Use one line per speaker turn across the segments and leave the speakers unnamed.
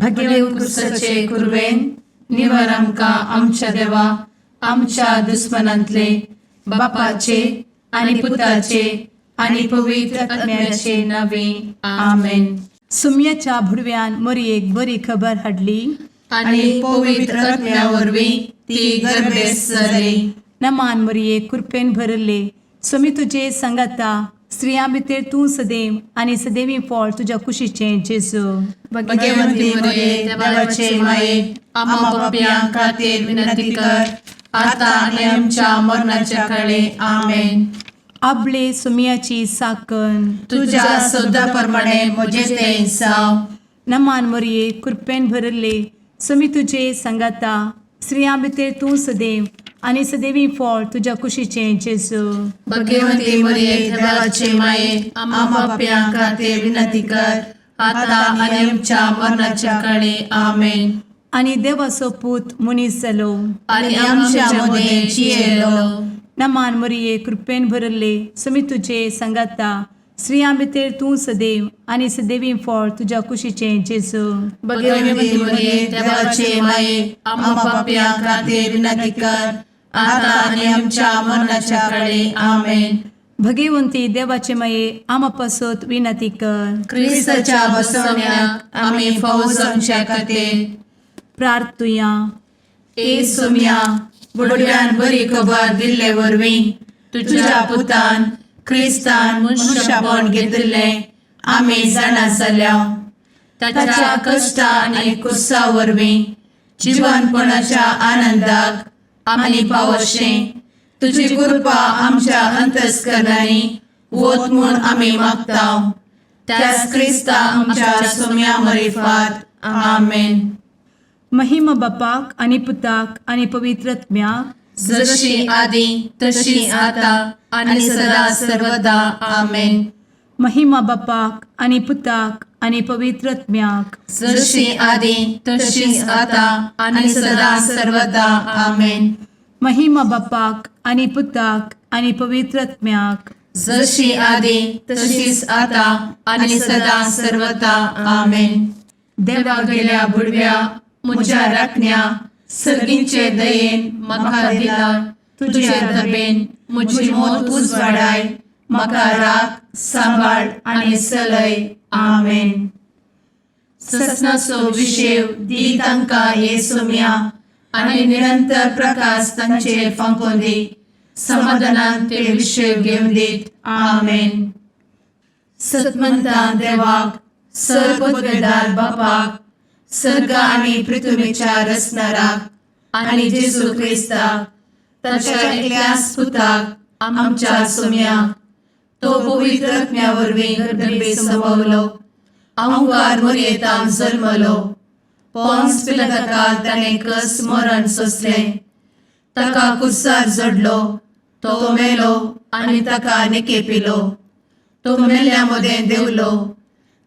भगेवंत
क्रुसाचे कुरवेन निवार आमकां आमच्या देवा आमच्या दुस्मनांतले बापाचे आनी पुताचे आनी पवित्र आत्म्याचे नावे. आमेन.
सुम्याच्या भुडव्यान मोरयेक बरी खबर हाडली.
आनी पवित्र आत्म्या वरवीं ती गर्भेस्त जाली.
नमान मोरये, कृपेन भरले, स्वामी तुजे सांगाता, स्त्रियां भितर तूं सदैव आनी सदैवी फळ तुज्या कुशीचें जेजू.
भगवंती मरिये, देवाचे माये, आम्हा पापयां खातीर विनंती कर, आता आनी आमच्या मरणाच्या काळे. आमेन.
आबले सुम्याची साकन.
तुझ्या शब्दा प्रमाणे म्हजें तें जावं.
नमान मोरये, कृपेन भरले, स्वामी तुजे सांगाता, स्त्रियां भितर तूं सदैव आनी सदैवी फळ तुज्या कुशीचें जेजू.
भगवंती मरिये, देवाचे माये, आम्हा पापयां खातीर विनंती कर, आता आनी आमच्या मरणाच्या काळे. आमेन.
आनी देवाचो पूत मनीस जालो
आनी आमच्या मदें जियेलो.
नमान मोरये, कृपेन भरले, स्वामी तुजे सांगाता, स्त्रियां भितर तूं सदैव आनी सदैवी फळ तुज्या कुशीचें जेजू.
भगवंती मरिये, देवाचे माये, आम्हा पापयां खातीर विनंती कर, आता आनी आमच्या मरणाच्या काळे. आमेन.
भगवंती देवाचे माये, आमा पासत विनंती कर.
क्रिस्ताच्या बसवण्याक आमी फावो जावच्या खातीर
प्रार्थुया.
ए सोम्या, बुडव्यान बरी खबर दिल्ले वरवीं तुझ्या पुतान क्रिस्तान मनुष्यपण घेतिल्लें आमी जाणा जाल्या. ताच्या कश्टा आनी कुर्सा वरवीं जिवनपणाच्या आनंदाक आमी पावशें तुजी कृपा आमच्या अंतस्करणांनी वत म्हूण आमी मागता, त्याच क्रिस्ता आमच्या सोम्या मरिफात. आमेन.
महिमा बापाक आनी पुताक आनी पवित्र आत्म्याक.
जशी आदी तशी आता आणि सदा सर्वदा. आमेन.
महिमा बापाक आनी पुताक आनी पवित्र आत्म्याक.
जशी आदी तशीच आता आणि सदा सर्वदा. आमेन.
महिमा बापाक आनी पुताक आनी पवित्र आत्म्याक.
जशी आदी तशीच आता आणि सदा सर्वदा. आमेन. देवा गेल्या बुडव्या म्हज्या राखण्या, सर्गींचे दयेन म्हाका दिला तुझे दबेन म्हजी मोत उजवाडाय, म्हाका राख, सांबाळ आनी चलय. आमेन. ससनाचो विशेव दी तांकां ये सोम्या आनी निरंतर प्रकाश तांचेर फांकोवन दी, समाधानान ते विशेव घेवन दीत. आमेन. सतमंता देवाक, सर पदवेदार बापाक, सर्ग आनी पृथ्वीच्या रचणाराक आनी जेजू क्रिस्ताक ताच्या एकल्याच पुताक आमच्या सोम्याक, तो पवित्र आत्म्या वरवीं गर्भे संभवलो, अहंकार मोरयेतान जल्मलो, पोन्स पिलाताकाल ताणें कस मरण सोंसलें, ताका कुर्सार जडलो, तो मेलो आनी ताका निकेपिलो, तो मेल्ल्या मदें देंवलो,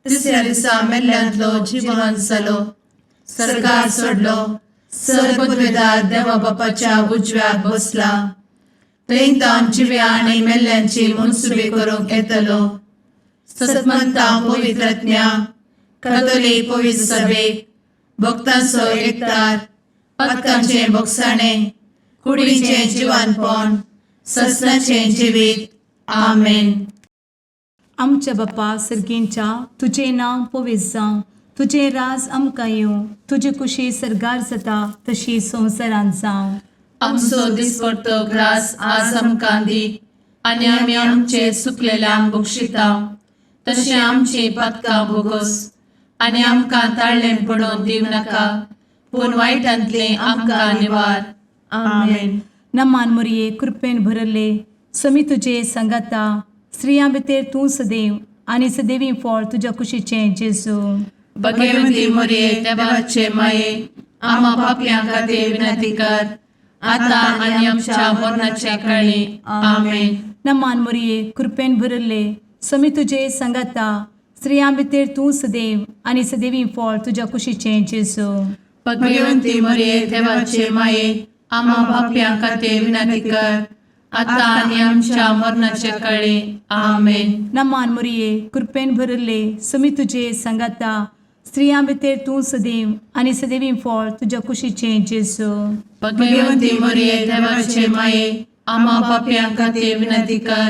तिसऱ्या दिसा मेल्ल्यांतलो जिवन जालो, सर्गार सोडलो, सर पदवेदार देवा बापाच्या उजव्याक बसला, थंय तावन जिव्या आनी मेल्ल्यांची मनसुबी करूंक येतलो. सतमंता पवित्रज्ञा कथोलीक पवित्र सभेक, भक्तांचो एकतार, पातकांचें भोगसाणें, कुडीचें जिवानपण, ससनाचें जिवीत. आमेन.
आमच्या बापा सर्गींच्या, तुजें नांव पवित्र जावं, तुजें राज आमकां येवं, तुजी कुशी सर्गार जाता तशी संवसारांत जावं.
आमचो दिसपडतो ग्रास आज आमकां दी आनी आमी आमचे चुकलेल्यांक बक्षिता तशें आमची पातकां भोगोस आनी आमकां ताळ्ळें पडोवन दिवं नाका, पूण वायटांतलें आमकां निवार. आमेन.
नमान मोरये, कृपेन भरले, समी तुजे सांगाता, स्त्रियां भितर तूं सदैव आनी सदैवी फळ तुज्या कुशीचें जेजू.
भगवंती मोरये, देवाचे माये, आम्हा पापयां खातीर विनंती कर, आता आनी आमच्या मरणाच्या काळी. आमेन.
नमान मोरये, कृपेन भरले, समी तुजे सांगाता, स्त्रियां भितर तूं सदैव आनी सदैवी फळ तुज्या कुशीचें जेजू.
भगवंती मोरये, देवाचे माये, आम्हा पापयां खातीर विनंती कर, आता आनी आमच्या मरणाच्या काळी. आमेन.
नमान मोरये, कृपेन भरले, समी तुजे सांगाता, स्त्रियां भितर तूं सदैव आनी सदैवी फळ तुज्या कुशीचें जेजू.
भगवंती मरिये, देवाचे माये, आम्हा पापयां खातीर विनंती कर,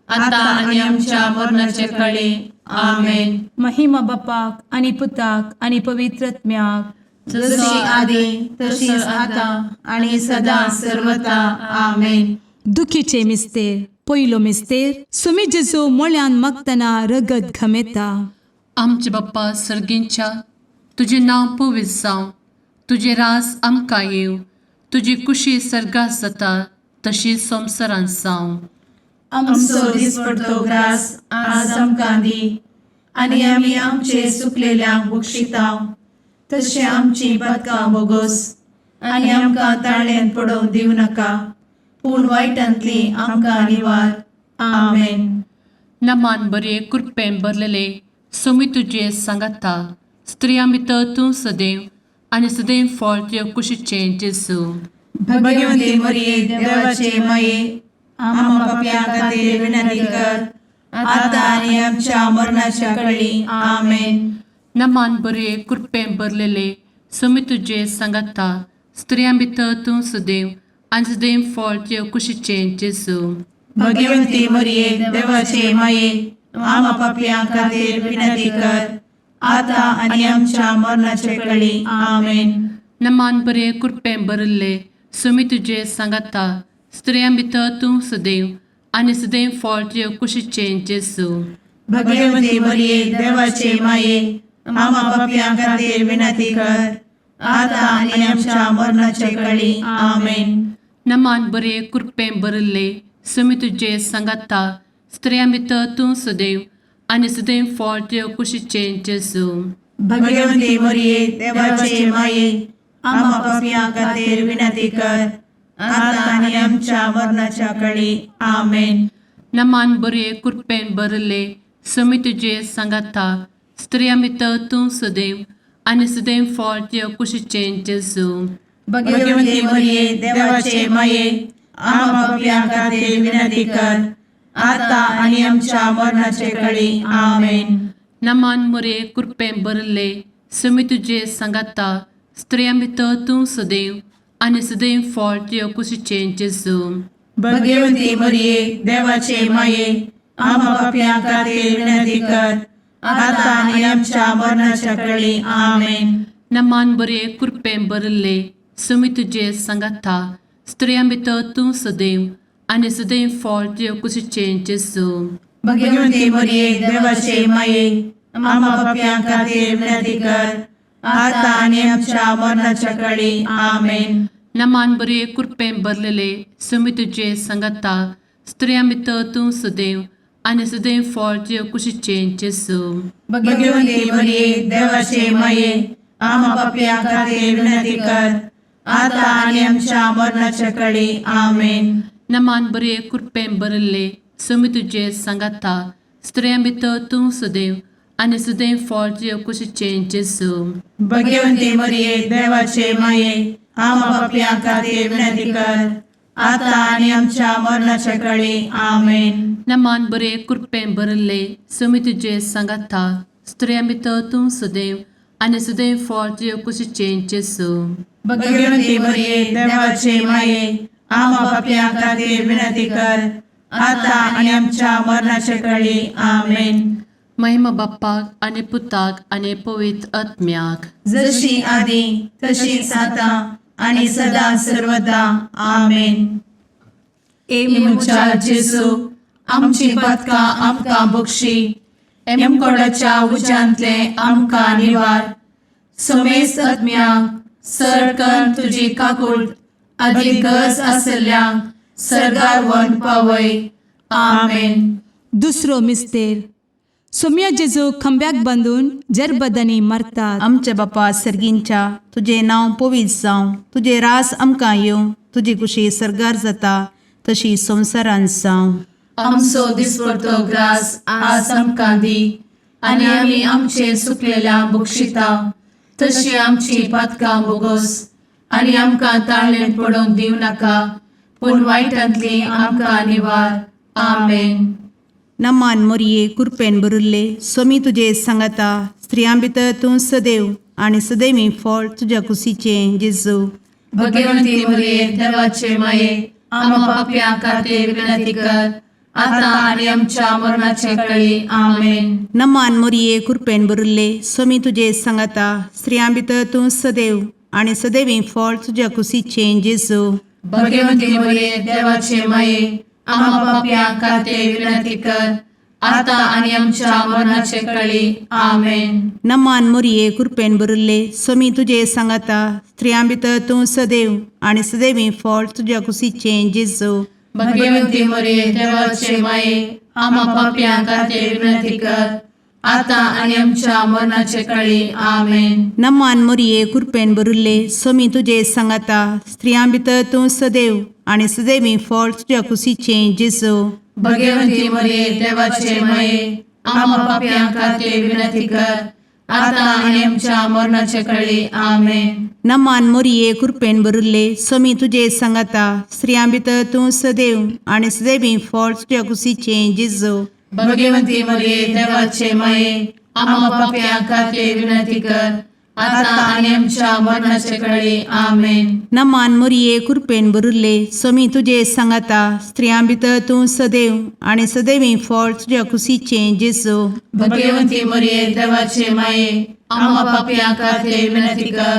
आतां आनी आमच्या मरणाचे कळी. आमेन.
महिमा बापाक आनी पुताक आनी पवित्र आत्म्याक.
जशी आदी तशीच आतां आनी सदां सर्वता. आमेन.
दुखीचे मिस्तेर. पयलो मिस्तेर, सुमी जेजू मोळ्यान मागतना रगत घमेता.
आमचे बाप्पा सर्गींच्या, तुजें नांव पवित्र जावं, तुजें रास आमकां येवं, तुजी कुशी सर्गात जाता तशी संवसारांत जावं.
आमचो दिसपडतो ग्रास आज आमकां दी आनी आमी आमचे सुकलेल्यांक बक्षिता तशें आमची पातकां बोगोस आनी आमकां ताळ्यांत पडोवंक दिवं नाका, पूण वायटांतली आमकां निवार. आमेन.
नमान बरे, कृपेन भरलेले, सोमी तुजे सांगाता, स्त्रियां भितर तूं सदैव आनी सदैव फळ तुज्या कुशीचें जेजू.
भगवंती मरिये, देवाचे माये, आम्हा पापयां खातीर विनंती कर, आतां आनी आमच्या मरणाच्या कळी. आमेन.
नमान बरे, कृपेन भरलेले, सोमी तुजे सांगाता, स्त्रियां भितर तूं सदैव आनी सदैव फळ तुज्या कुशीचें जेजू.
भगवंती मरिये, देवाचे माये, आम्हा पापयां खातीर विनंती कर, आतां आनी आमच्या मरणाच्या कळी. आमेन.
नमान बरे, कृपेन भरिल्ले, सोमी तुजे सांगाता, स्त्रियां भितर तूं सदैव आनी सदैव फळ तुज्या कुशीचें जेजू.
भगवंती मरिये, देवाचे माये, आम्हा पापयां खातीर विनंती कर, आतां आनी आमच्या मरणाच्या कळी. आमेन.
नमान बरे, कृपेन भरिल्ले, सोमी तुजे सांगाता, स्त्रियां भितर तूं सदैव आनी सदैव फळ तुज्या कुशीचें जेजू.
भगवंती मरिये, देवाचे माये, आम्हा पापयां खातीर विनंती कर, आतां आनी आमच्या मरणाच्या कळी. आमेन.
नमान बरे, कृपेन भरिल्ले, सोमी तुजे सांगाता, स्त्रियां भितर तूं सदैव आनी सदैव फळ तुज्या कुशीचें जेजू.
भगवंती मरिये, देवाचे माये, आम्हा पापयां खातीर विनंती कर, आतां आनी आमच्या मरणाचे कळी. आमेन.
नमान मरे, कृपेन भरिल्ले, सोमी तुजे सांगाता, स्त्रियां भितर तूं सदैव आनी सदैव फळ तुज्या कुशीचें जेजू.
भगवंती मरिये, देवाचे माये, आम्हा पापयां खातीर विनंती कर, आतां आनी आमच्या मरणाच्या कळी. आमेन.
नमान बरे, कृपेन भरिल्ले, सोमी तुजे सांगाता, स्त्रियां भितर तूं सदैव आनी सदैव फळ तुज्या कुशीचें जेजू.
भगवंती मरिये, देवाचे माये, आम्हा पापयां खातीर विनंती कर, आतां आनी आमच्या मरणाच्या कळी. आमेन.
नमान बरे, कृपेन भरलेले, सोमी तुजे सांगाता, स्त्रियां भितर तूं सदैव आनी सदैव फळ तुज्या कुशीचें जेजू.
भगवंती मरिये, देवाचे माये, आम्हा पापयां खातीर विनंती कर, आतां आनी आमच्या मरणाच्या कळी. आमेन.
नमान बरे, कृपेन भरिल्ले, सोमी तुजे सांगाता, स्त्रियां भितर तूं सदैव आनी सदैव फळ तुज्या कुशीचें जेजू.
भगवंती मरिये, देवाचे माये, आम्हा पापयां खातीर विनंती कर, आतां आनी आमच्या मरणाच्या कळी. आमेन.
नमान बरे, कृपेन भरिल्ले, सोमी तुजे सांगाता, स्त्रियां भितर तूं सदैव आनी सदैव फळ तुज्या कुशीचें जेजू.
भगवंती मरिये, देवाचे माये, आम्हा पापयां खातीर विनंती कर, आतां आनी आमच्या मरणाच्या कळी. आमेन.
महिमा बाप्पाक आनी पुताक आनी पवित्र आत्म्याक.
जशी आदी तशीच आतां आनी सदां सर्वदा. आमेन.
ए
म्हज्या जेजू, आमची पातकां आमकां बक्षी, एमकोडाच्या उज्यांतले आमकां निवार, समेस्त आत्म्यांक सरकन तुजी काकूट आदी गरज आसल्ल्यांक सर्गार व्हरून पावय. आमेन.
दुसरो मिस्तेर, सोम्या जेजू खांब्याक बांदून जरबदांनी मारतात.
आमच्या बापा सर्गींच्या, तुजें नांव पवित्र जावं, तुजें रास आमकां येवं, तुजी कुशी सर्गार जाता तशी संवसारांत जावं.
आमचो दिसपडतो ग्रास आज आमकां दी आनी आमी आमचे सुकलेल्या बक्षिता तशी आमची पातकां बोगोस आनी आमकां ताळ्ळें पडोवंक दिवं नाका, पूण वायटांतली आमकां निवार. आमेन.
नमान मोरये कुरपेन बरुल्ले सोमी तुजे सांगाता स्त्रियां भितर तूं सदैव आनी सदैवी फळ तुज्या कुशीचें जेजू.
भगवंती मरिये देवाचे माये आम्हा पापयां खातीर विनंती कर आता आणि आमच्या मरणाच्या वेळी. आमेन.
नमान मोरये कुरपेन बरुल्ले सोमी तुजे सांगाता स्त्रियां भितर तूं सदैव आनी सदैवी फळ तुज्या कुशीचें जेजू.
भगवंती मरिये देवाचे माये आम्हा पापयां खातीर विनंती कर आता आणि आमच्या मरणाच्या वेळी. आमेन.
नमान मोरये कुरपेन बरुल्ले सोमी तुजे सांगाता स्त्रियां भितर तूं सदैव आनी सदैवी फळ तुज्या कुशीचें जेजू.
भगवंती मरिये देवाचे माये आम्हा पापयां खातीर विनंती कर आता आणि आमच्या मरणाच्या वेळी. आमेन.
नमान मोरये कुरपेन बरुल्ले सोमी तुजे सांगाता स्त्रियां भितर तूं सदैव आनी सदैवी फळ तुज्या कुशीचें जेजू.
भगवंती मरिये देवाचे माये आम्हा पापयां खातीर विनंती कर आता आणि आमच्या मरणाच्या वेळी. आमेन.
नमान मोरये कुरपेन बरुल्ले सोमी तुजे सांगाता स्त्रियां भितर तूं सदैव आनी सदैवी फळ तुज्या कुशीचें जेजू.
भगवंती मरिये देवाचे माये आम्हा पापयां खातीर विनंती कर आता आणि आमच्या मरणाच्या वेळी. आमेन.
नमान मोरये कुरपेन बरुल्ले सोमी तुजे सांगाता स्त्रियां भितर तूं सदैव आनी सदैवी फळ तुज्या कुशीचें जेजू.
भगवंती मरिये देवाचे माये आम्हा पापयां खातीर विनंती कर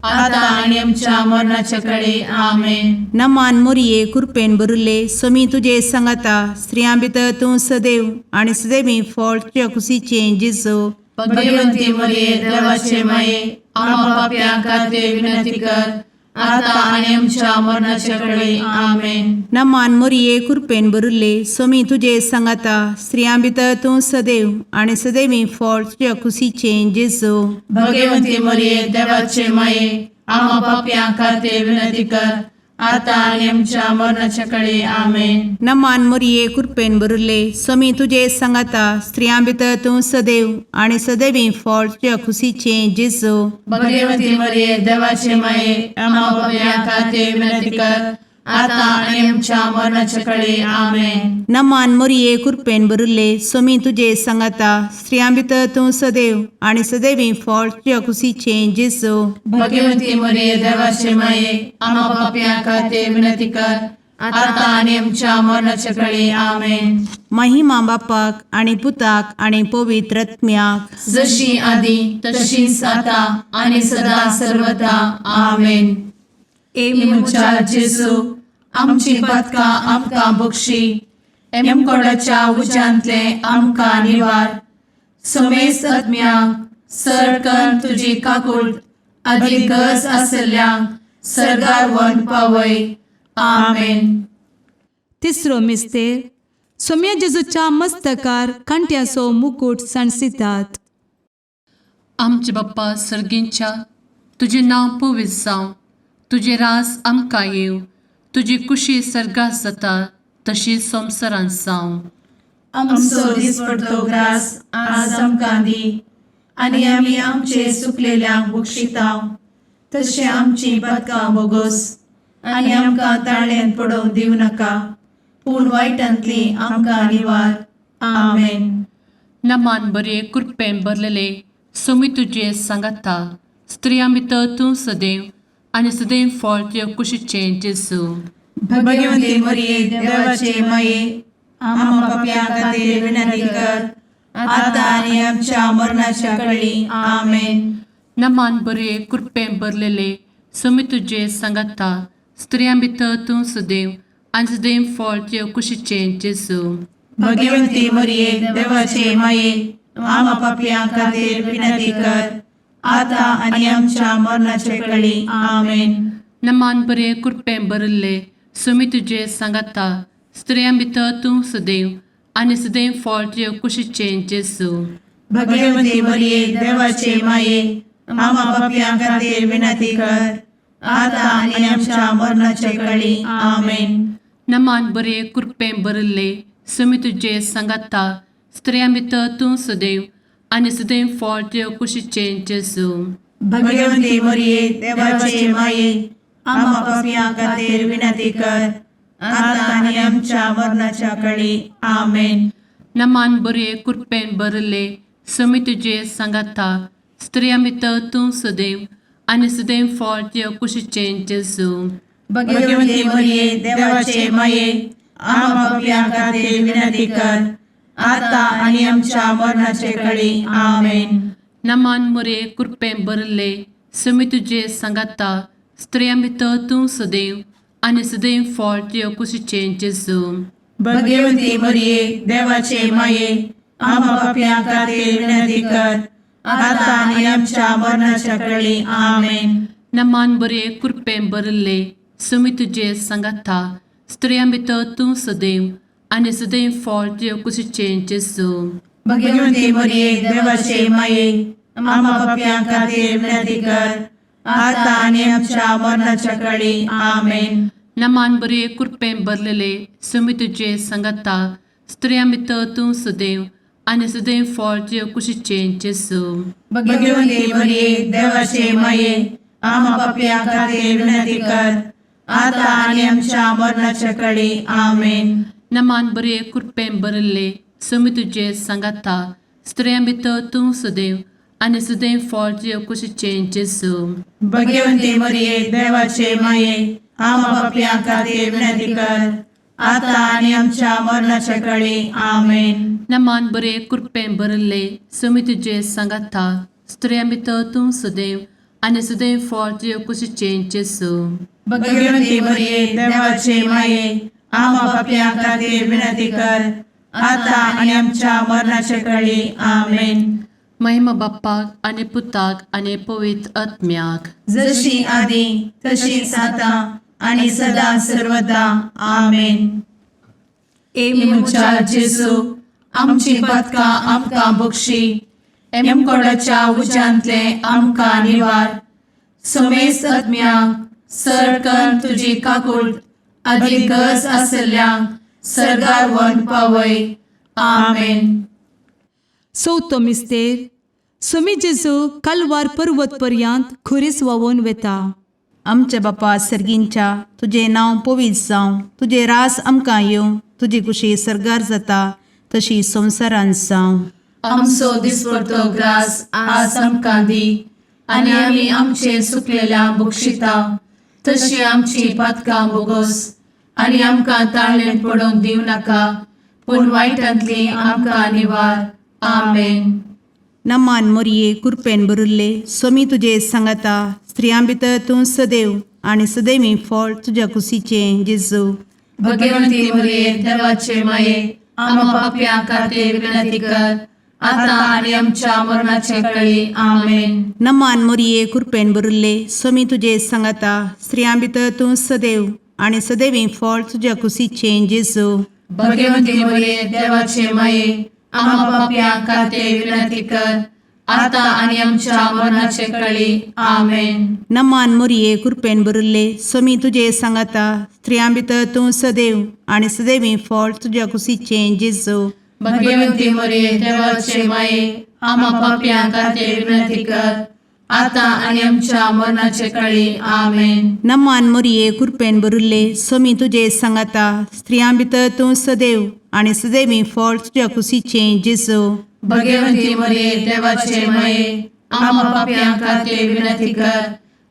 आता आणि आमच्या मरणाच्या वेळी. आमेन.
नमान मोरये कुरपेन बरुल्ले सोमी तुजे सांगाता स्त्रियां भितर तूं सदैव आनी सदैवी फळ तुज्या कुशीचें जेजू.
भगवंती मरिये देवाचे माये आम्हा पापयां खातीर विनंती कर आता आणि आमच्या मरणाच्या वेळी. आमेन.
नमान मोरये कुरपेन बरुल्ले सोमी तुजे सांगाता स्त्रियां भितर तूं सदैव आनी सदैवी फळ तुज्या कुशीचें जेजू.
भगवंती मरिये देवाचे माये आम्हा पापयां खातीर विनंती कर आता आणि आमच्या मरणाच्या वेळी. आमेन.
नमान मोरये कुरपेन बरुल्ले सोमी तुजे सांगाता स्त्रियां भितर तूं सदैव आनी सदैवी फळ तुज्या कुशीचें जेजू.
भगवंती मरिये देवाचे माये आम्हा पापयां खातीर विनंती कर आता आणि आमच्या मरणाच्या वेळी. आमेन.
नमान मोरये कुरपेन बरुल्ले सोमी तुजे सांगाता स्त्रियां भितर तूं सदैव आनी सदैवी फळ तुज्या कुशीचें जेजू.
भगवंती मरिये देवाचे माये आम्हा पापयां खातीर विनंती कर आता आणि आमच्या मरणाच्या वेळी. आमेन.
महिमा बापाक आनी पुताक आनी पवित्र आत्म्याक.
जशी आदी तशीच आता आणि सदा सर्वदा. आमेन.
ए
म्हज्या जेजू आमची पातकां आमकां बक्षी एमकोडाच्या उज्यांतले आमकां निवार समेस्त आत्म्यांक सरकन तुजी काकूट आदी गरज आसल्ल्यांक सर्गार व्हरून पावय. आमेन.
तिसरो मिस्तेर सोम्या जेजूच्या मस्तकार कांट्याचो मुकूट सांडसितात.
आमचे बाप्पा सर्गींच्या तुजें नांव पवित्र जावं, तुजें राज आमकां येवं, तुजी कुशी सर्गात जाता तशी संवसारांत जावं.
आमचो दिसपडतो ग्रास आज आमकां दी आनी आमी आमचे सुकलेल्यांक बक्षितांव तशें आमची पातकां बोगोस आनी आमकां ताळ्यान पडोवंक दिवं नाका पूण वायटांतली आमकां निवार. आमेन.
नमान बरे कृपेन भरलेले सोमी तुजे सांगाता स्त्रियां भितर तूं सदैव आनी सदैव फळ तुज्या कुशीचें जेजू.
भगवंती मरिये देवाचे माये आम्हा पापयां खातीर विनंती कर आता आनी आमच्या मरणाच्या कळी. आमेन.
नमान बरे कृपेन भरलेले सोमी तुजे सांगाता स्त्रियां भितर तूं सदैव आनी सदैव फळ तुज्या कुशीचें जेजू.
भगवंती मरिये देवाचे माये आम्हा पापयां खातीर विनंती कर आता आनी आमच्या मरणाच्या कळी. आमेन.
नमान बरे कृपेन भरिल्ले सोमी तुजे सांगाता स्त्रियां भितर तूं सदैव आनी सदैव फळ तुज्या कुशीचें जेजू.
भगवंती मरिये देवाचे माये आम्हा पापयां खातीर विनंती कर आता आनी आमच्या मरणाच्या कळी. आमेन.
नमान बरे कृपेन भरिल्ले सोमी तुजे सांगाता स्त्रियां भितर तूं सदैव आनी सदैव फळ तुज्या कुशीचें जेजू.
भगवंती मरिये देवाचे माये आम्हा पापयां खातीर विनंती कर आता आनी आमच्या मरणाच्या कळी. आमेन.
नमान बरये कृपेन भरले समी तुजे सांगाता स्त्रिया भितर तूं सदैव आनी सदैव फळ तुज्या कुशीचें जेजू.
भगवती मरिये, देवाचे माये, आम्हा पापयां खातीर विनंती कर, आता आनी आमच्या मरणाचे कळी. आमेन.
नमान मोरये कृपेन भरले समी तुजे सांगाता स्त्रिया भितर तूं सदैव आनी सदैव फळ तुज्या कुशीचें जेजू.
भगवती मरिये, देवाचे माये, आम्हा पापयां खातीर विनंती कर, आता आनी आमच्या मरणाच्या कळी. आमेन.
नमान बरे कृपेन भरले समी तुजे सांगाता स्त्रिया भितर तूं सदैव आनी सदैव फळ तुज्या कुशीचें जेजू.
भगवती मरिये, देवाचे माये, आम्हा पापयां खातीर विनंती कर, आता आनी आमच्या मरणाच्या कळी. आमेन.
नमान बरे कृपेन भरलेले समी तुजे सांगाता स्त्रिया भितर तूं सदैव आनी सदैव फळ तुज्या कुशीचें जेजू.
भगवती मरिये, देवाचे माये, आम्हा पापयां खातीर विनंती कर, आता आनी आमच्या मरणाच्या कळी. आमेन.
नमान बरे कृपेन भरले समी तुजे सांगाता स्त्रिया भितर तूं सदैव आनी सदैव फळ तुज्या कुशीचें जेजू.
भगवती मरिये, देवाचे माये, आम्हा पापयां खातीर विनंती कर, आता आनी आमच्या मरणाच्या कळी. आमेन.
नमान बरे कृपेन भरले समी तुजे सांगाता स्त्रिया भितर तूं सदैव आनी सदैव फळ तुज्या कुशीचें जेजू.
भगवती मरिये, देवाचे माये, आम्हा पापयां खातीर विनंती कर, आता आनी आमच्या मरणाच्या कळी. आमेन.
महिमा बाप्पाक आनी पुताक आनी पवित्र आत्म्याक.
जशी आदी तशीच आता आणि सदा सर्वदा. आमेन.
ए
म्हज्या जेजू, आमची पातकां आमकां बक्षी, एमकोडाच्या उज्यांतले आमकां निवार, समेस्त आत्म्यांक सरकन तुजी काकूट आदी गरज आसल्ल्यांक सर्गार व्हरून पावय. आमेन.
चवथो मिस्तेर. सोमी जेजू कालवार पर्वत पर्यंत खुरीस व्हांवून वता.
आमच्या बापा सर्गींच्या, तुजें नांव पवित्र जावं, तुजें रास आमकां येवं, तुजी कुशी सर्गार जाता तशी संवसारांत जावं.
आमचो दिसपडतो ग्रास आज आमकां दी आनी आमी आमचे सुकलेल्या बक्षिता तशी आमची पातकां बोगोस आनी आमकां ताळणेन पडोवंक दिवं नाका पूण वायटांतली आमकां निवार. आमेन.
नमान मोरये, कुरपेन भरिल्ले, सोमी तुजे सांगाता, स्त्रियां भितर तूं सदैव आनी सदैवी फळ तुज्या कुशीचें जेजू.
भगवंती मरिये, देवाचे माये, आम्हा पापयां खातीर विनंती कर, आता आनी आमच्या मरणाचे कळी. आमेन.
नमान मोरये, कुरपेन भरिल्ले, सोमी तुजे सांगाता, स्त्रियां भितर तूं सदैव आनी सदैवी फळ तुज्या कुशीचें जेजू.
भगवंती मरिये, देवाचे माये, आम्हा पापयां खातीर विनंती कर, आता आनी आमच्या मरणाचे कळी. आमेन.
नमान मोरये, कुरपेन भरिल्ले, सोमी तुजे सांगाता, स्त्रियां भितर तूं सदैव आनी सदैवी फळ तुज्या कुशीचें जेजू.
भगवंती मरिये, देवाचे माये, आम्हा पापयां खातीर विनंती कर, आता आनी आमच्या मरणाचे कळी. आमेन.
नमान मोरये, कुरपेन भरिल्ले, सोमी तुजे सांगाता, स्त्रियां भितर तूं सदैव आनी सदैवी फळ तुज्या कुशीचें जेजू.
भगवंती मरिये, देवाचे माये, आम्हा पापयां खातीर विनंती कर,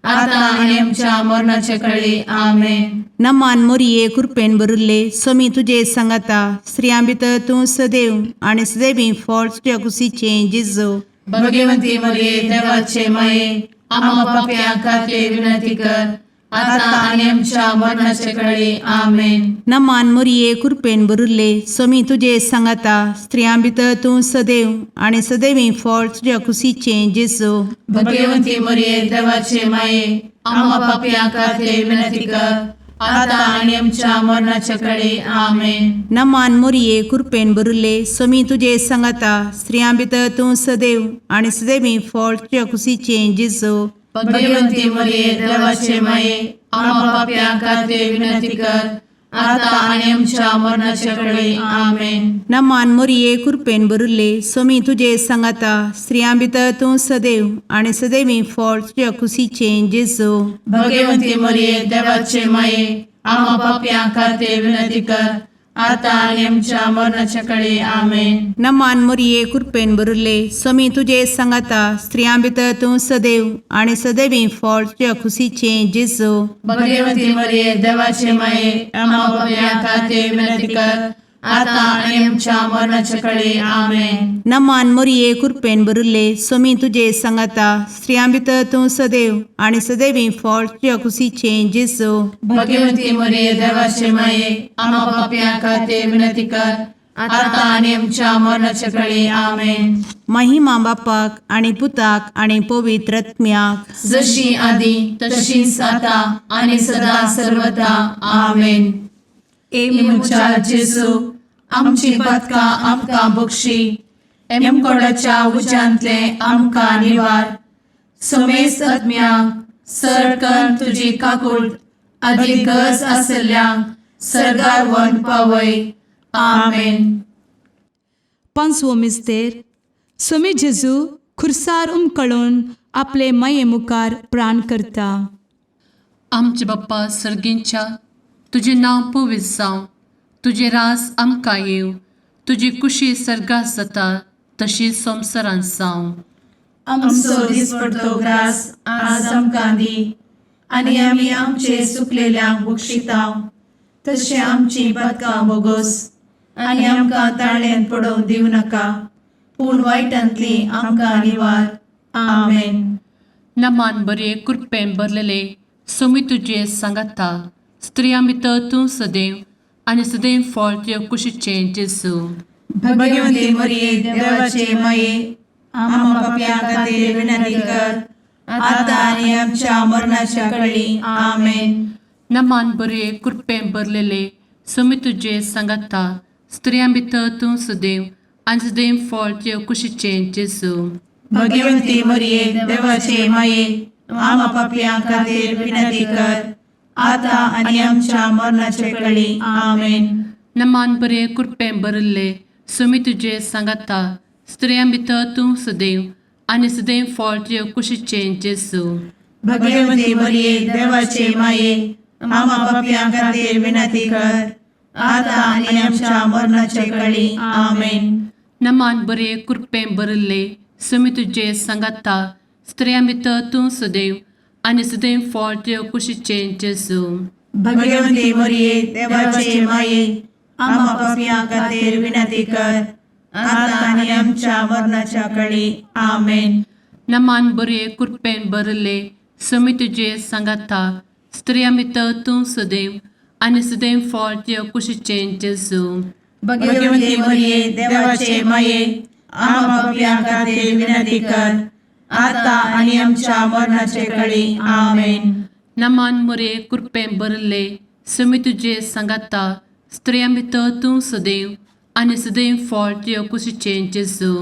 आता आनी आमच्या मरणाचे कळी. आमेन.
नमान मोरये, कुरपेन भरिल्ले, सोमी तुजे सांगाता, स्त्रियां भितर तूं सदैव आनी सदैवी फळ तुज्या कुशीचें जेजू.
भगवंती मरिये, देवाचे माये, आम्हा पापयां खातीर विनंती कर, आता आनी आमच्या मरणाचे कळी. आमेन.
नमान मोरये, कुरपेन भरिल्ले, सोमी तुजे सांगाता, स्त्रियां भितर तूं सदैव आनी सदैवी फळ तुज्या कुशीचें जेजू.
भगवंती मरिये, देवाचे माये, आम्हा पापयां खातीर विनंती कर, आता आनी आमच्या मरणाचे कळी. आमेन.
नमान मोरये, कुरपेन भरिल्ले, सोमी तुजे सांगाता, स्त्रियां भितर तूं सदैव आनी सदैवी फळ तुज्या कुशीचें जेजू.
भगवंती मरिये, देवाचे माये, आम्हा पापयां खातीर विनंती कर, आता आनी आमच्या मरणाचे कळी. आमेन.
नमान मोरये, कुरपेन भरिल्ले, सोमी तुजे सांगाता, स्त्रियां भितर तूं सदैव आनी सदैवी फळ तुज्या कुशीचें जेजू.
भगवंती मरिये, देवाचे माये, आम्हा पापयां खातीर विनंती कर, आतां आनी आमच्या मरणाच्या कडे. आमेन.
नमान मोरये, कृपेन भरिल्ले, स्वामी तुजे सांगाता. स्त्रियां भितर तूं सदैव आनी सदैवी फळ तुज्या खुशीचें जेजू.
भगवती मरिये, देवाचे माये, आम्हा पापयां खातीर विनंती कर, आतां आनी आमच्या मरणाच्या कडे. आमेन.
नमान मोरये, कृपेन भरिल्ले, स्वामी तुजे सांगाता. स्त्रियां भितर तूं सदैव आनी सदैवी फळ तुज्या खुशीचें जेजू.
भगवती मरिये, देवाचे माये, आम्हा पापयां खातीर विनंती कर, आतां आनी आमच्या मरणाच्या कडे. आमेन.
महिमा बापाक आनी पुताक आनी पवित्र आत्म्याक.
जशी आदी तशीच आता आणि सदा सर्वदा. आमेन.
ए
म्हज्या जेजू, आमची पदकां आमकां बक्षी, एमकोडाच्या उज्यांतले आमकां निवार, समेस्त आत्म्यांक सरकन तुजी काकूट आदी गरज आसल्ल्यांक सर्गार व्हरून पावय. आमेन.
पांचवो मिस्तेर. स्वामी जेजू खुर्सार उमकळून आपले माये मुखार प्राण करता.
आमचे बाप्पा सर्गींच्या, तुजें नांव पवित्र जावं, तुजें रास आमकां येवं, तुजी कुशी सर्गात जाता तशी संवसारांत जावं.
आमचो दिसपडतो ग्रास आज आमकां दी आनी आमी आमचे सुकलेल्यांक बक्षितांव तशें आमची पदकां बोगोस आनी आमकां ताळ्यान पडोवंक दिवं नाका, पूण वायटांतली आमकां निवार. आमेन.
नमान बरे, कृपेन भरलेले, सोमी तुजे सांगाता. स्त्रियां भितर तूं सदैव आनी सदैव फळ तुजे कुशीचें जेजू.
भगवती मरिये, देवाचे माये, आम्हा पापयां खातीर विनंती कर, आता आनी आमच्या मरणाच्या कळी. आमेन.
नमान बरे, कृपेन भरलेले, सोमी तुजे सांगाता. स्त्रियां भितर तूं सदैव आनी सदैव फळ तुजे कुशीचें जेजू.
भगवती मरिये, देवाचे माये, आम्हा पापयां खातीर विनंती कर, आता आनी आमच्या मरणाच्या कळी. आमेन.
नमान बरे, कृपेन भरिल्ले, सोमी तुजे सांगाता. स्त्रियां भितर तूं सदैव आनी सदैव फळ तुजे कुशीचें जेजू.
भगवती मरिये, देवाचे माये, आम्हा पापयां खातीर विनंती कर, आता आनी आमच्या मरणाच्या कळी. आमेन.
नमान बरे, कृपेन भरिल्ले, सोमी तुजे सांगाता. स्त्रियां भितर तूं सदैव आनी सदैव फळ तुजे कुशीचें जेजू.
भगवती मरिये, देवाचे माये, आम्हा पापयां खातीर विनंती कर, आता आनी आमच्या मरणाच्या कळी. आमेन.
नमान बरे, कृपेन भरिल्ले, सोमी तुजे सांगाता. स्त्रियां भितर तूं सदैव आनी सदैव फळ तुजे कुशीचें जेजू.
भगवती मरिये, देवाचे माये, आम्हा पापयां खातीर विनंती कर, आता आनी आमच्या मरणाचे कळी. आमेन.
नमान मोरे, कृपेन भरिल्ले, सोमी तुजे सांगाता. स्त्रियां भितर तूं सदैव आनी सदैव फळ तुजे कुशीचें जेजू.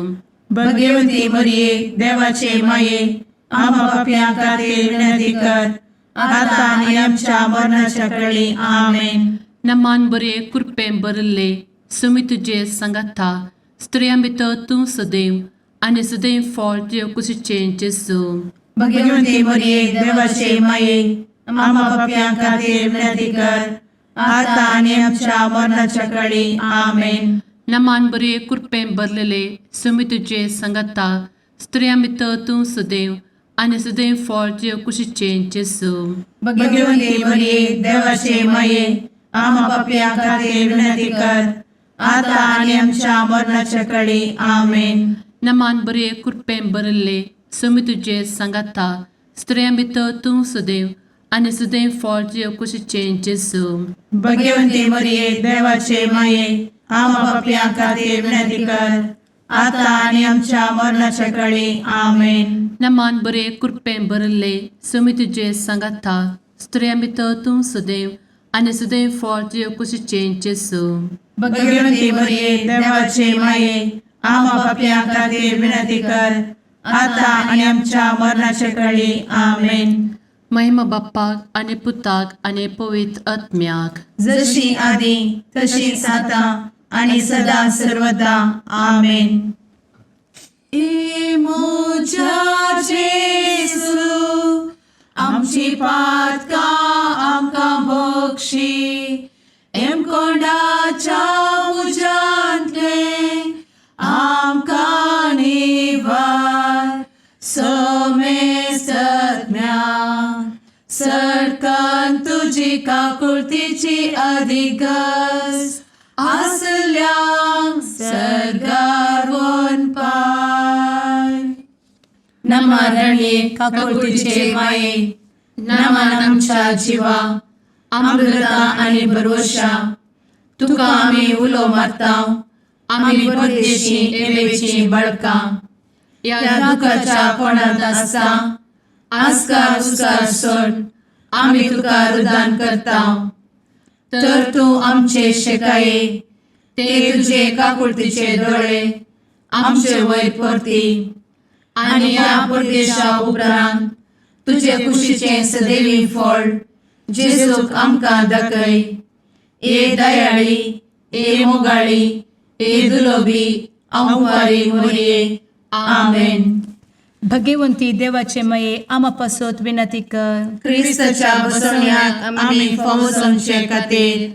भगवती मरिये, देवाचे माये, आम्हा पापयां खातीर विनंती कर, आता आनी आमच्या मरणाच्या कळी. आमेन.
नमान बरे, कृपेन भरिल्ले, सोमी तुजे सांगाता. स्त्रियां भितर तूं सदैव आनी सदैव फळ तुजे कुशीचें जेजू.
भगवती मरिये, देवाचे माये, आम्हा पापयां खातीर विनंती कर, आता आनी आमच्या मरणाच्या कळी. आमेन.
नमान बरे, कृपेन भरलेले, सोमी तुजे सांगाता. स्त्रियां भितर तूं सदैव आनी सदैव फळ तुजे कुशीचें जेजू.
भगवती मरिये, देवाचे माये, आम्हा पापयां खातीर विनंती कर, आता आनी आमच्या मरणाच्या कळी. आमेन.
नमान बरे, कृपेन भरिल्ले, सोमी तुजे सांगाता. स्त्रियां भितर तूं सदैव आनी सदैव फळ तुजे कुशीचें जेजू.
भगवती मरिये, देवाचे माये, आम्हा पापयां खातीर विनंती कर, आता आनी आमच्या मरणाच्या कळी. आमेन.
नमान बरे, कृपेन भरिल्ले, सोमी तुजे सांगाता. स्त्रियां भितर तूं सदैव आनी सदैव फळ तुजे कुशीचें जेजू.
भगवती मरिये, देवाचे माये, आम्हा पापयां खातीर विनंती कर, आता आनी आमच्या मरणाच्या कळी. आमेन.
महिमा बाप्पाक आनी पुताक आनी पवित्र आत्म्याक.
जशी आदी तशीच आता आणि सदा सर्वदा. आमेन. ए म्हज्या जेजू, आमची पातकां आमकां बक्षी, एमकोंडाच्या तुजी काकुळतीची अधिक गरज आसल्यांक सर्गार पाय.
नमरणये काकुळतीचे माये, नमन आमच्या जिवा, अमृता आनी भरवशा. तुका आमी उलो मारता, आमी परदेशी एवेची बळकां ह्या दुखाच्या कोणांत आसता. आस्कार उस्कार सोड आमी तुका रुदान करता, तर तूं आमचे शेकाये ते तुजे काकुळतीचे दोळे आमचे वयर परती आनी ह्या परदेशा उपरांत तुजे कुशीचें सदैवी फळ जेजूक आमकां दाखय. ए दयाळी, ए मोगाळी, ए दुलोबी आंवारी मोरये. आमेन.
भगवंती देवाचे मये, आमा पासत विनंती कर.
क्रिस्ताच्या बसवण्याक आमी फावो जावचे खातीर.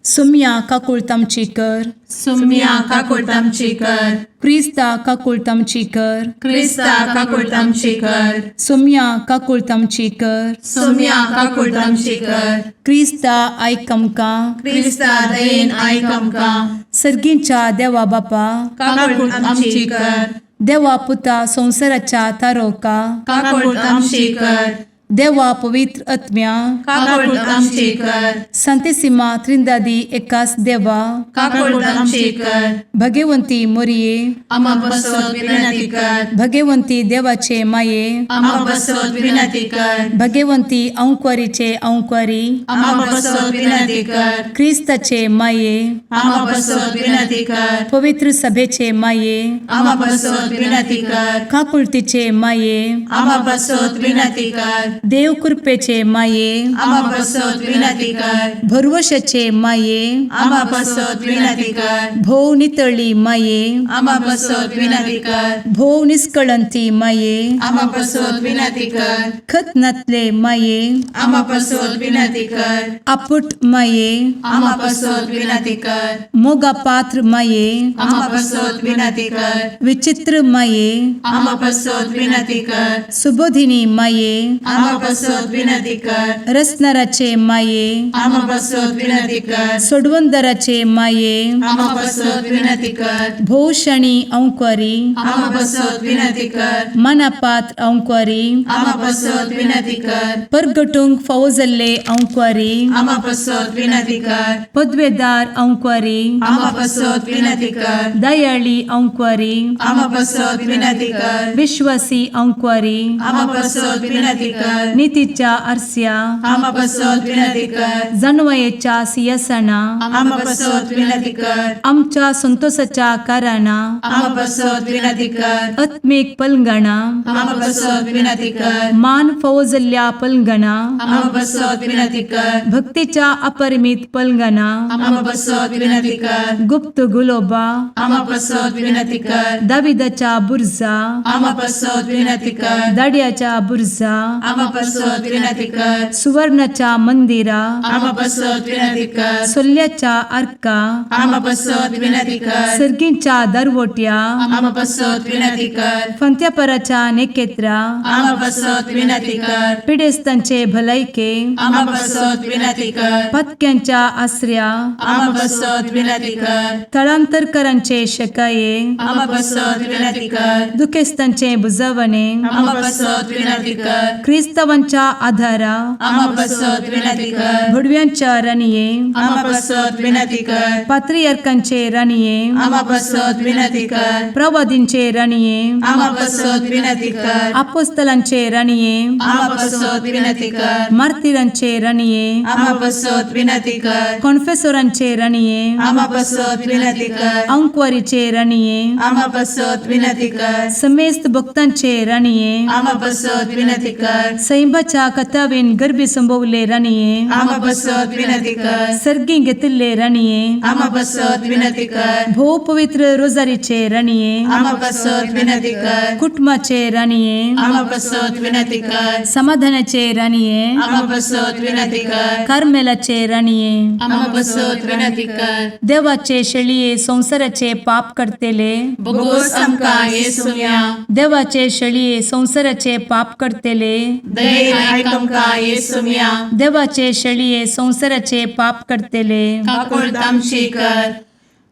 सुम्या काकुळत आमची कर.
सुम्या काकुळट आमची कर.
क्रिस्ता काकुळत आमची कर.
क्रिस्ता काकुळट आमची कर.
सुम्या काकुळत आमची कर.
सुम्या काकुळट आमची कर.
क्रिस्ता आयक आमकां.
क्रिस्ता दयेन आयक आमकां.
सर्गींच्या देवा बापा,
काकुळट आमची कर.
देवा पुता संवसाराच्या तारोका,
काकुळट आमची कर.
देवा पवित्र आत्म्या,
काकुळट आमची कर.
संतेसिमा त्रिंदादी एकास देवा,
काकुळट आमची कर.
भगवंती मोरये,
आमा बसत
विनंती कर.
भगवंती देवाचे माये,
आमा बसत विनंती कर.
भगवंती अंक्वारीचे अंक्वारी,
आमा बसत विनंती कर.
क्रिस्ताचे माये,
आमा बसत विनंती कर.
पवित्र सभेचे माये,
आमा बसत विनंती कर.
काकुळतीचे माये,
आमा बसत विनंती कर.
देव कृपेचे माये,
आमा बसत विनंती कर.
भरवशाचे माये,
आमा बसत विनंती कर.
भोव नितळी माये,
आमा बसत विनंती कर.
भोव निस्कळंती माये,
आमा बसत विनंती कर.
खत नातले माये,
आमा बसत विनंती कर.
आपुट माये,
आमा बसत विनंती कर.
मोगा पात्र माये,
आमा बसत विनंती कर.
विचित्र माये,
आमा बसत विनंती कर.
सुबोधिनी माये,
आमा बसत विनंती कर.
रसनाराचे माये,
आमा बसत विनंती कर.
सोडवंदराचे माये,
आमा बसत विनंती कर.
भोवशणी अंक्वारी,
आमा बसत विनंती कर.
मनापात्र अंक्वारी,
आमा बसत विनंती कर.
परगटूंक फावो जाल्ले अंक्वारी,
आमा बसत विनंती कर.
पदवेदार अंक्वारी,
आमा बसत विनंती कर.
दयाळी अंक्वारी,
आमा बसत विनंती कर.
विश्वासी अंक्वारी,
आमा बसत विनंती कर.
नितीच्या आरस्या,
आमा बसत विनंती कर.
जानवयेच्या सियासना,
आमा बसत विनंती कर.
आमच्या संतोषाच्या कारणा,
आमा बसत विनंती कर.
आत्मीक पलंगणा,
आमा बसत विनंती कर.
मान फावो जाल्ल्या पलंगणा,
आमा बसत विनंती कर.
भक्तीच्या अपरिमित पलंगणा,
आमा बसत विनंती कर.
गुप्त गुलोबा,
आमा बसत विनंती कर.
दाविदाच्या बुर्जा,
आमा बसत विनंती कर.
दाड्याच्या बुर्जा,
आमा बसत विनंती कर.
सुवर्णाच्या मंदिरा,
आमा बसत विनंती कर.
सोल्ल्याच्या आर्का,
आमा बसत विनंती कर.
सर्गींच्या दरवट्या,
आमा बसत विनंती कर.
फंत्यापराच्या नेकेत्रा,
आमा बसत विनंती कर.
पिडेस्तांचे भलायके,
आमा बसत विनंती कर.
पातक्यांच्या आसऱ्या,
आमा बसत विनंती कर.
थळांतरकरांचे शकाये,
आमा बसत विनंती कर.
दुखेस्तांचे बुजवणे,
आमा बसत विनंती कर.
क्रिस्तावांच्या आधारा,
आमा बसत विनंती कर.
भुडव्यांच्या राणये,
आमा बसत विनंती कर.
पात्रियर्कांचे राणये,
आमा बसत विनंती कर.
प्रवादींचे राणये,
आमा बसत विनंती कर.
आपोस्तलांचे राणये,
आमा बसत विनंती कर.
मार्तिरांचे राणये,
आमा बसत विनंती कर.
कॉन्फेसोरांचे राणये,
आमा बसत विनंती कर.
अंक्वारीचे राणये,
आमा बसत विनंती कर.
समेस्त भक्तांचे राणये,
आमा बसत विनंती कर.
सैंबाच्या कथावेन गर्भी संभवले राणये,
आमा बसत विनंती कर.
सर्गी घेतिल्ले राणये,
आमा बसत विनंती कर.
भोव पवित्र रोजारीचे राणये,
आमा बसत विनंती कर.
कुटुंबाचे राणये,
आमा बसत विनंती कर.
समाधानाचे राणये,
आमा बसत विनंती कर.
कार्मेलाचे राणये,
आमा बसत विनंती कर.
देवाचे शेळये संवसाराचे पाप करतेले,
बोगोस आमकां येसुम्या.
देवाचे शेळये संवसाराचे पाप करतेले,
दयेन आयक आमकां येसुम्या.
देवाचे शेळये संवसाराचे पाप करतले,
काकुळट आमची कर.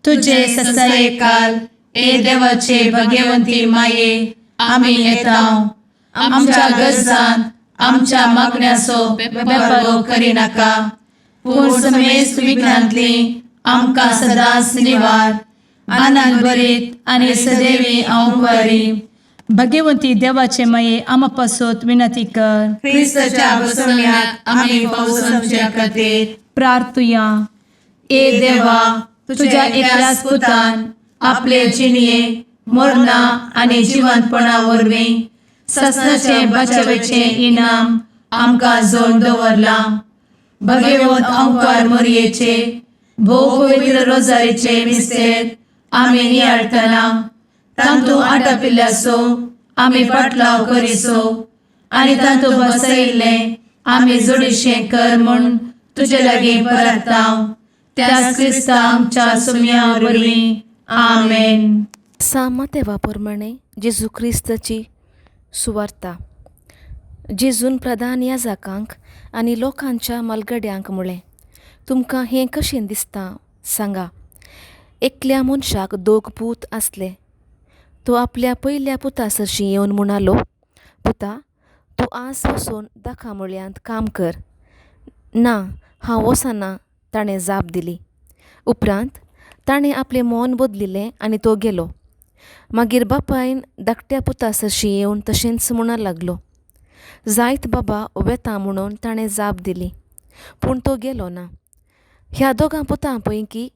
तुजे
तुजे ससायेकाल ए देवाचे भगवंती माये, आमी येता. आमच्या गरजान आमच्या मागण्याचो बेपरो करिनाका, पूण समेस्त विघ्नांतली आमकां सदांच निवार. आनंद भरीत आनी सदैवी हांव बरी.
भगवंती देवाचे माये, आमा पासत विनंती कर.
क्रिस्ताच्या बसवण्यात आमी पावसाच्या खातीर
प्रार्थुया.
ए देवा, तुझ्या एकल्याच पुतान आपले जिणये मरणा आनी जिवंतपणा वरवीं ससनाचे बचावेचे इनाम आमकां जोड दवरलां. भगवंत अंकार मोरयेचे भोव पवित्र रोजारीचे मिस्तेर आमी नियाळटना तांतू आटापिल्ल्याचो आमी पाटलाव करिसो आनी तांतू बसयिल्लें आमी जोडीशें कर म्हूण तुजे लागीं परताव, त्याच क्रिस्ता आमच्या सुम्या वरवीं. आमेन.
सामातेवा प्रमाणे जेजू क्रिस्ताची सुवार्ता. जेजून प्रधान याजकांक आनी लोकांच्या म्हालगड्यांक म्हळें, तुमकां हें कशें दिसता सांगा. एकल्या मनशाक दोग पूत आसले. तो आपल्या पयल्या पुता सरशीं येवन म्हणालो, पुता, तूं आज वचून दाखा मळयांत काम कर. ना, हांव वचना, ताणें जाप दिली. उपरांत ताणें आपलें मन बदलिलें आनी तो गेलो. मागीर बापायन धाकट्या पुता सरशीं येवन तशेंच म्हणूंक लागलो. जायत बाबा, वेता म्हणून ताणें जाप दिली, पूण तो गेलो ना. ह्या दोगां पुतां पैकी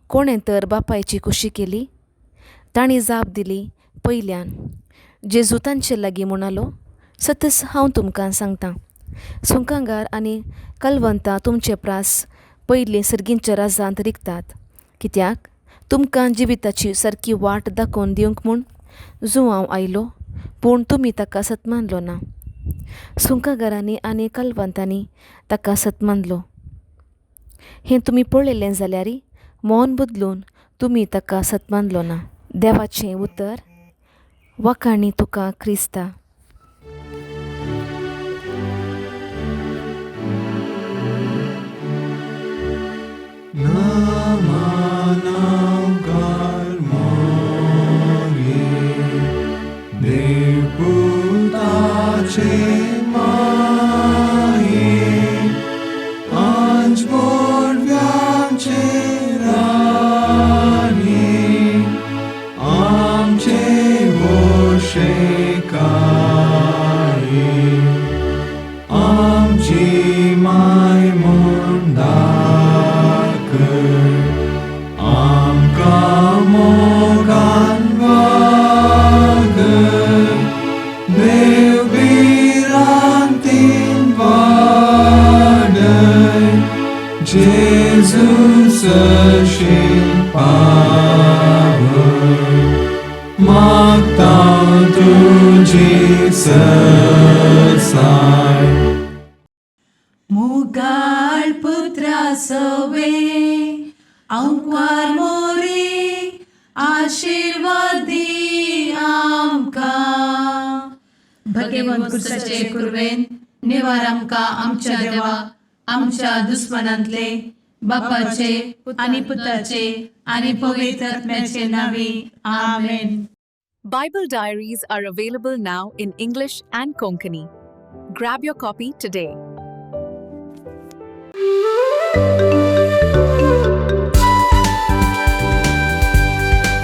कोणें तर बापायची खोशी केली? तांणी जाप दिली, पयल्यान. जेजू तांचे लागीं म्हणालो, सतच हांव तुमकां सांगतां, सुंकांगार आनी कलवंतां तुमचे प्रास पयलीं सर्गींच्या राजांत रिगतात. कित्याक तुमकां जिविताची सारकी वाट दाखोवन दिवंक म्हूण जुवांव आयलो, पूण तुमी ताका सत मानलो ना. सुंकागारांनी आनी कलवंतांनी ताका सत मानलो. हें तुमी पळयलें जाल्यार मन बदलून तुमी ताका सत मानलो ना. देवाचें उतर. वाखाणी तुका क्रिस्ता.
मुगाळ पुत्रा सवे अंकार मोरी, आशिर्वाद दी आमकां.
भगवंत कुर्साचे कुर्वेन निवार आमकां आमच्या देवा, आमच्या दुस्मनांतले. बापाचे आनी पुताचे आनी पवित्र आत्म्याचे नावी. आमेन.
Bible Diaries are available now in English and Konkani. Grab your copy today.